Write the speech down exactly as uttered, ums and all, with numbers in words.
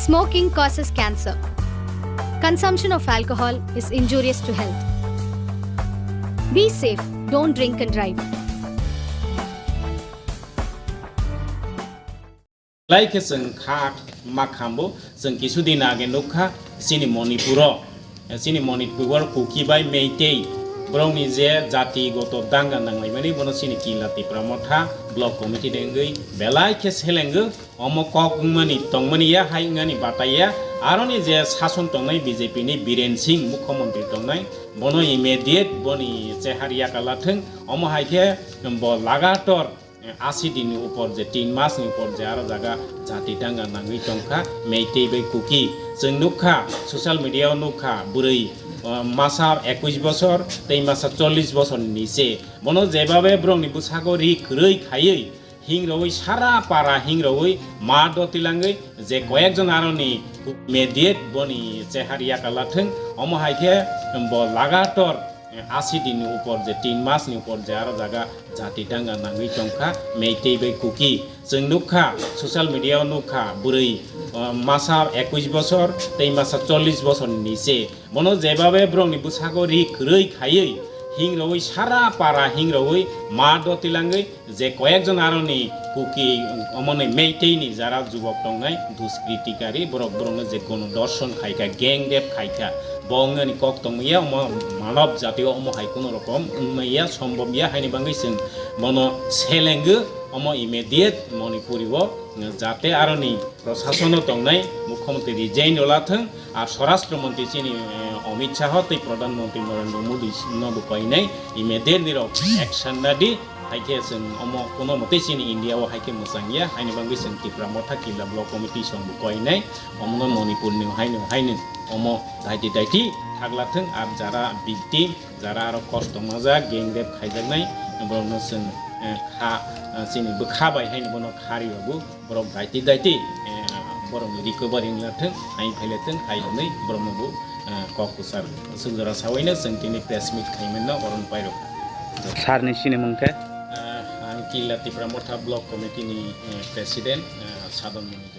Smoking causes cancer. Consumption of alcohol is injurious to health. Be safe, don't drink and drive. Belai khe chwng kha ma khambo, chwng kisu din age nukha chini Manipuro, chini Manipuro Kuki bai Meitei borokni je jati goto danga nanglaimani, bono chini Killa Tipra Motha Block Committee de wngwi belai khe selengo. Omo kok wngmani tongmani ya hai wngani bataiya, aroni je sason tongnai B J P ni Biren Singh mukhyamantri tongnai, bono immediate boni chehar yakala thwng, omo hai khe bo lagator asi din ni upor je, tin mas ni upor je aro jaga jati danga nangwi tongkha Meitei bai Kuki. Chwng nukha, social media o nukha, bwrwi, uh, masa ekush bosor tei masa chollish bosor ni se. Bono jebabe borokni bwsago ri kwrwi khaiwi hingroi sara para hingroi ma do tilangwi je koyekjon aroni immediate boni chehar yakala thwng, omo hai khe bo lagator asi din ni upor je, tin mas ni upor je aro jaga jati danga nangwi tongkha Meitei bai Kuki. Chwng nukha, social media o nukha, bwrwi, uh, masa ekush bosor tei masa chollish bosor ni se. Bono jebabe borokni bwsago ri kwrwi khaiwi hingroi sara para hingroi ma do tilangwi je koyekjon aroni Kuki, omo ni Meitei ni jara jubok tongnai duskritikari, borok borokno je gono dorshon khaikha, gang rape khaikha, bo wngnani kok tongmaya, omo manob jatio omo hai kuno rokom wngmaya, sombobya, haini bangwi chwng bono selengo, omo immediate Manipuri o jate aroni prosasono tongnai mukhyamantri resign rwla thwng, ar swarashtra mantri chini, eh, Amit Shah tei Pradhan Mantri Narendra Modi no bo koinai immediate nirok action nadi, hai khe chwng omo kuno mote chini India o hai khe mwchangya, haini bangwi chwng Tipra Motha Killa Block Committee song bo koinai, omono Manipur ni haino haino omo daiti daiti thagla thwng, ar jara victim, jara aro kosto majak, gang rape khaijaknai, borokno chwng, eh, kha, eh, chini bwkha bai haino bono kha ribago. Borok daiti daiti, eh, borokni recovery wngla thwng, hai phaile thwng, hai hwnwi borokno bo, eh, kok kwchar swk jora sawaino chwng tini press meet khaimano oron pairok. Sir ni sinimung khe? Eh, ang Killa Tipra Motha Block Committee ni, eh, President, eh, Sadon Moni.